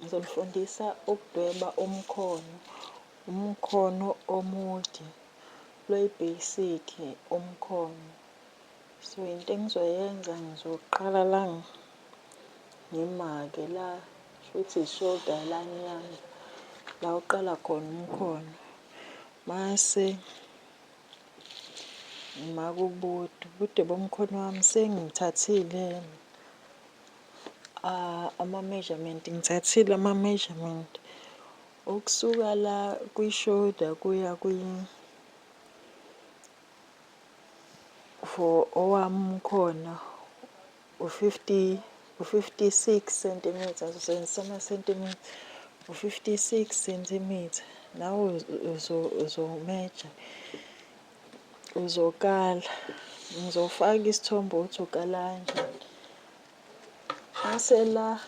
Ngizonifundisa ukudweba umkhono, umkhono omude, lo i-basic umkhono. So into engizoyenza ngizoqala la ngimake la, shuthi i-shoulder line yami, la uqala khona umkhono. Mase ngimaka ubude, ubude bomkhono wami sengithathile ama-measurement, ngithathile ama-measurement ukusuka la kwi-shoulder kuya for owami umkhono u-50, u-56 centimetre, ngizosebenzisa ama-centimetre, u-56 centimetre. Nawe uzomeja, uzokala. Ngizofaka isithombe ukuthi ukala kanjani. Mase la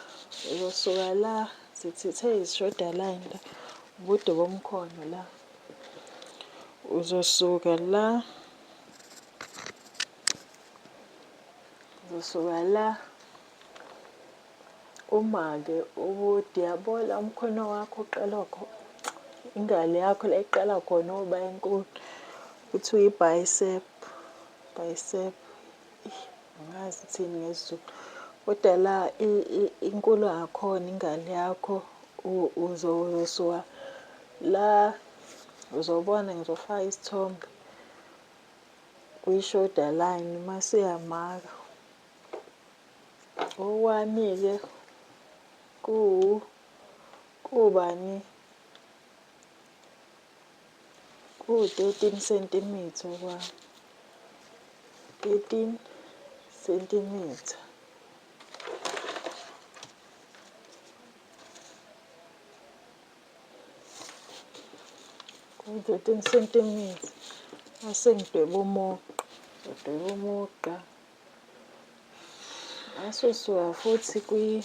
uzosuka la sithi i-shoulder line la, ubude bomkhono la. Uzosuka la, uzosuka la uma-ke ubude yabo la umkhono wakho uqala ingalo yakho la iqala khona ukuba inkulu kuthiwa i-bicep, bicep. Angazi ithini ngesiZulu. Kodwa la inkulu ngakhona ingalo yakho uzosuka la uzobona ngizofaka isithombe kwi-shoulder line mase uyamaka. Okwami-ke kuwubani? Kuwu-13 centimetre okwami. 13 centimetre. Ku-13 centimetre. Mase ngidweba umugqa. Ngidweba umugqa. Mase usuka futhi kwi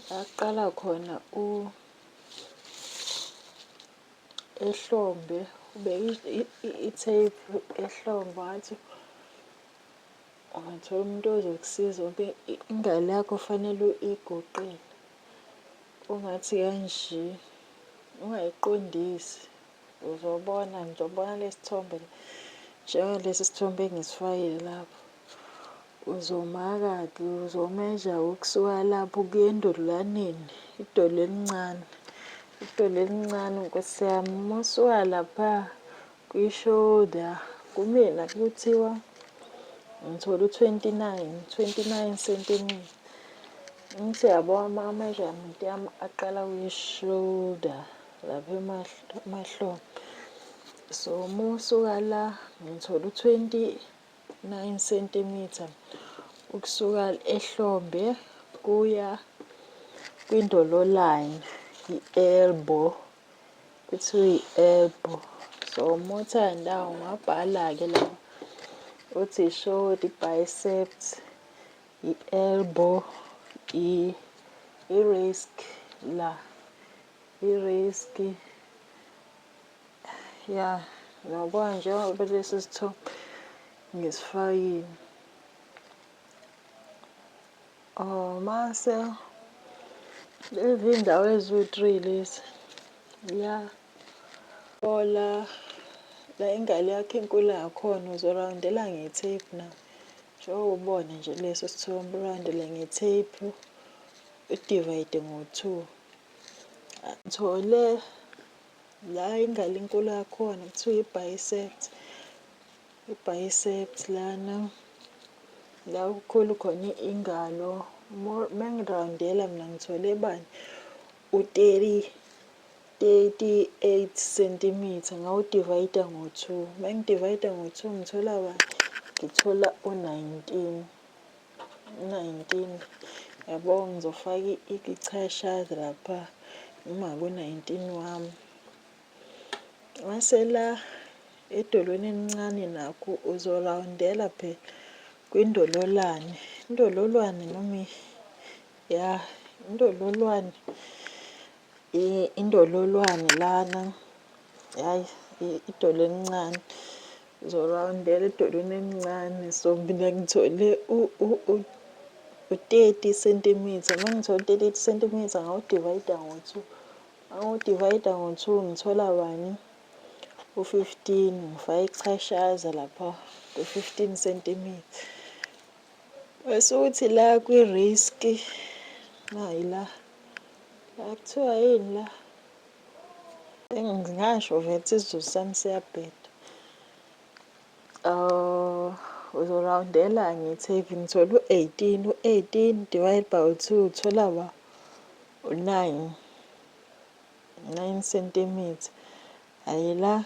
aqala khona u ehlombe ubeke i-tape ehlombe ngathi ungathola umuntu ozokusiza ngoba ingalo yakho fanele uyigoqele ungathi kanje ungayiqondisi. Uzobona ngizobona lesithombe njengalesi sithombe engisifakile lapho. Uzomaka-ke uzomeja ukusuka lapho kuya endololwaneni, idolo elincane. Idolo elincane nkosi yami, uma usuka lapha kwi-shoulder, kumina kuthiwa ngithola u-29, 29 centimetre. Ngithi yabo ama-measurement yami aqala kwi-shoulder lapha emahlombe. So uma usuka la ngithola u-29 centimetre ukusuka ehlombe kuya kwindololwane, i-elbow, kuthiwa i-elbow. So uma uthanda ungabhala-ke la uthi i-shoulder, i-biceps, i-elbow, i-wrist la, i-wrist. Ya, ngiyabona njengoba lesi sithombe ngisifakile. Oh, mase lezi iy'ndawo eziwu-three lezi. Ya, thola la ingalo yakho inkulu ngakhona uzorawundela nge-tape na. Njengoba ubona nje leso sithombe urawundele nge-tape u-divide ngo-two. Ngithole la ingalo inkulu yakhona kuthiwa i-biceps. I-biceps lana la kukhulu khona ingalo. Mengirawundela mina ngithole bani? U-30, 38 centimetre ngawudivayida ngo-two. Mengidivayida ngo-two ngithola bani? Ngithola u-19. 19 yabo ngizofaka ichashaza lapha uma ku-19 wami. Mase la edolweni elincane nakho uzorawundela phela kwindololwane. Indololwane noma ya indololwane indololwane lana hhayi idolo elincane. Uzorawundela edolweni elincane so mina ngithole U-30 centimeter. Uma ngithola u-30 centimeter ngawudivayida ngo-2. Ngawudivayida ngo-2 ngithola bani? U-15. Ngifake ichashaza lapha ku-15 centimeter. Bese uthi la kwi-risk, nayi la. La kuthiwa yini la? Ngingasho vele ukuthi isiZulu sami siyabheda. Uzorawundela ngithi ngithola u-18, u-18 divide by u-2 uthola ba u-9, 9 centimeter. Hhayi la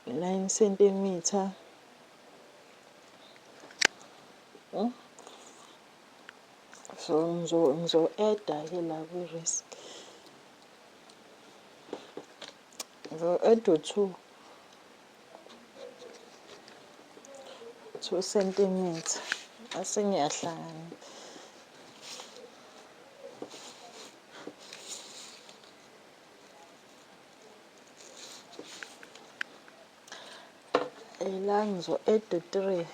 9 centimeter. So ngizo-add-a ke la kwi-risk. Ngizo-add u-2. 2 centimeter. Ase ngiyahlanganisa. La ngizo-add u-3.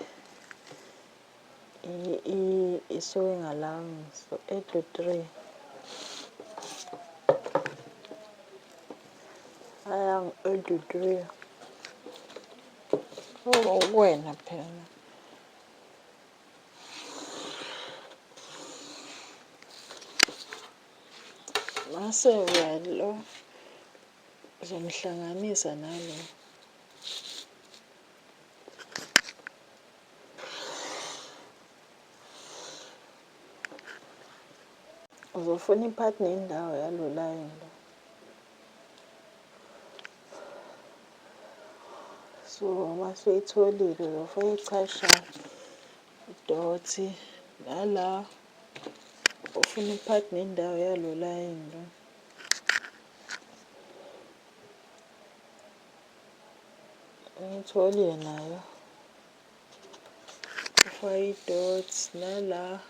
I-sewing allowance. So add u-3. Aya ngi-add u-3. Oh, kuwena phela. Mase uyalo uzomhlanganisa nalo. Uzofuna iphathi nendawo yalo layini lo. So uma usuyitholile uzofaka ichashaza, idothi nala ufuna iphathi nendawo yalo layini lo. Uyitholile nayo. Ufake i-dots nala.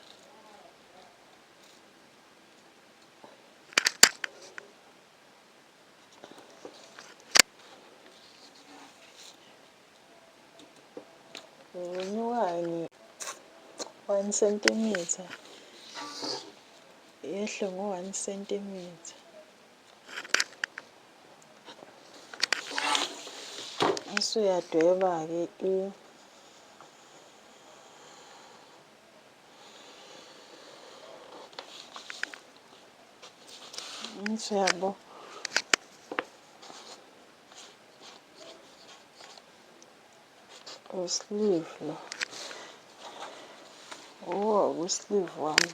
Nginyuka nge-1 centimeter, yehle ngo-1 centimeter. Usuyadweba-ke i Ngithi uyabo. U-sleeve lo. Oh, u-sleeve wami.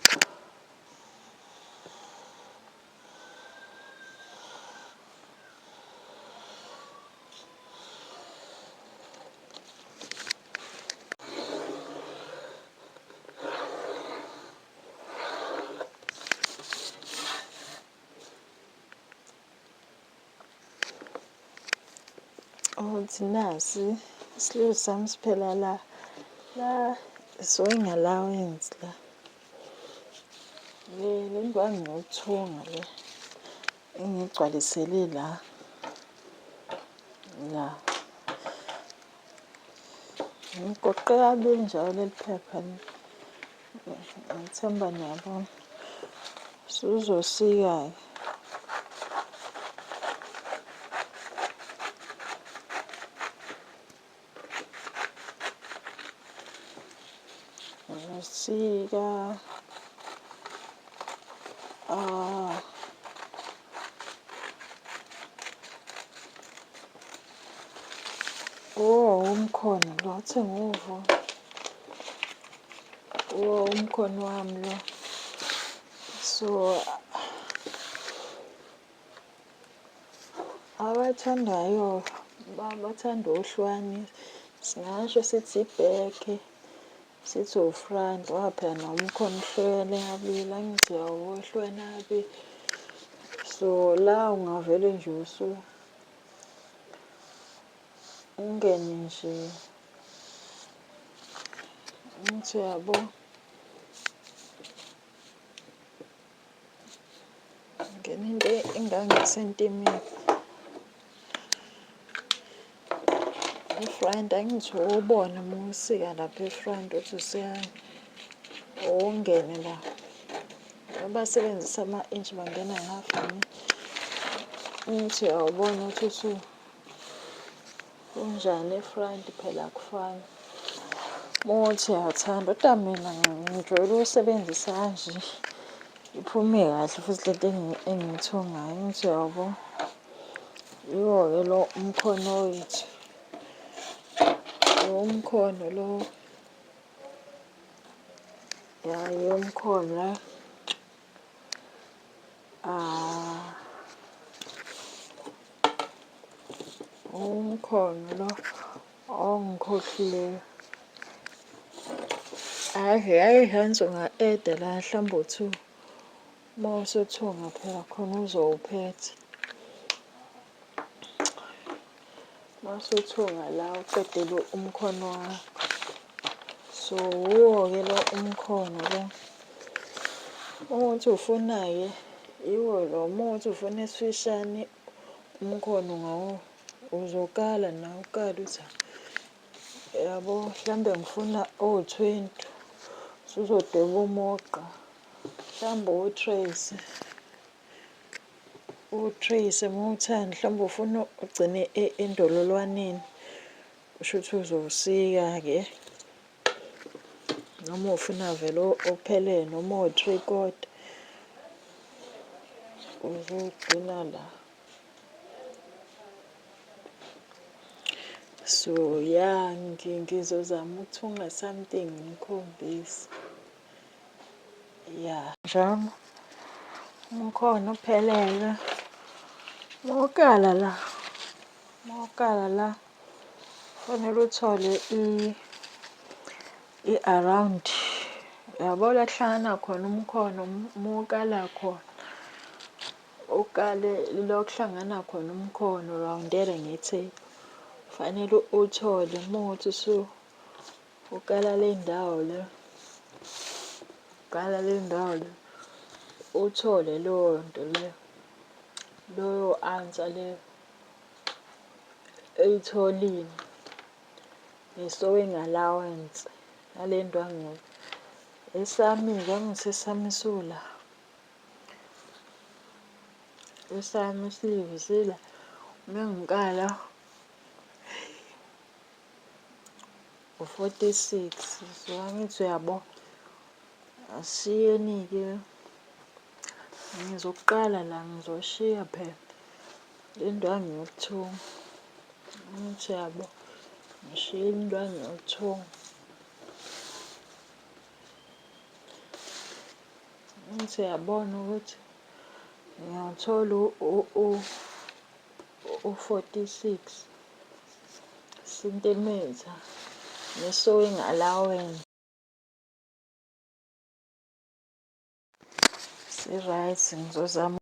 Ukuthi nasi isleeve sami siphela la la sewing allowance la. Le le ndwangu yokuthunga le engigcwalisele la la. Ngigoqe kabili njalo leli phepha ngithemba niyabona. Suzosika-ke. Uzosika. Ah. Oh, umkhono lo athi nguvo. Oh, umkhono wami lo. So abathandayo bathanda uhlwani singasho sithi ibhekhe sithi ufront ngoba phela noma umkhono uhlukene kabili angithi awuhlukene kabili. So la ungavele nje usu ungene nje ngithi uyabo. Ngena into engangesentimitha. I-front angithi ubone uma usika lapha e-front ukuthi usika Ungene la. Abasebenzisa ama-inch bangena nge-half an inch. Ngithi uyawubona ukuthi unjani e-front phela akufani. Uma uthi uyathanda kodwa mina ngijwayele ukusebenzisa kanje. Iphume kahle futhi lento engiyithungayo. Ngithi uyawubona. Yiwo-ke lo umkhono wethu. Umkhono lo. Ya, yiwo umkhono la. Ah. Umkhono lo ongikhohliwe. Hhayi, hhayi Hans unga-eda la mhlawumbe u-two. Uma usuthunga phela khona uzowuphetha. Uma usuthunga la uqedele umkhono wakho. So wuwo-ke lo umkhono lo. Uma uthi ufuna-ke yiwo lo, uma uthi ufuna esifishane umkhono uzokala nawe ukale uthi yabo mhlambe ngifuna o-20 usuzodweba umugqa mhlawumbe uwu-trace uwu-trace uma uthanda mhlawumbe ufuna ugcine endololwaneni kusho ukuthi uzowusika-ke noma ufuna vele ophelele noma o-three quarter uzogcina la. So ya ngizozama ukuthunga something ngikhombise. Ya njalo umkhono uphelele. Mawukala la, mawukala la kufanele uthole i-around yabo la kuhlangana khona umkhono mawukala khona. Ukale la okuhlangana khona umkhono urawundele ngethephu. Kufanele uthole uma kuwukuthi ukala le ndawo le, ukala le ndawo le, uthole leyo nto leyo, leyo answer leyo oyitholile nge-sewing allowance nale ndwangu. Esami-ke angithi esami sula. Esami isiliva sila mengikala u-46 so angithi uyabo asiyeni-ke ngizoqala la ngizoshiya phela le ndwangu yokuthunga angithi uyabo ngishiye indwangu yokuthunga. Ngithi uyabona ukuthi ngiyawuthola u-46 centimeter ne-sewing allowance. Si-right ngizozama.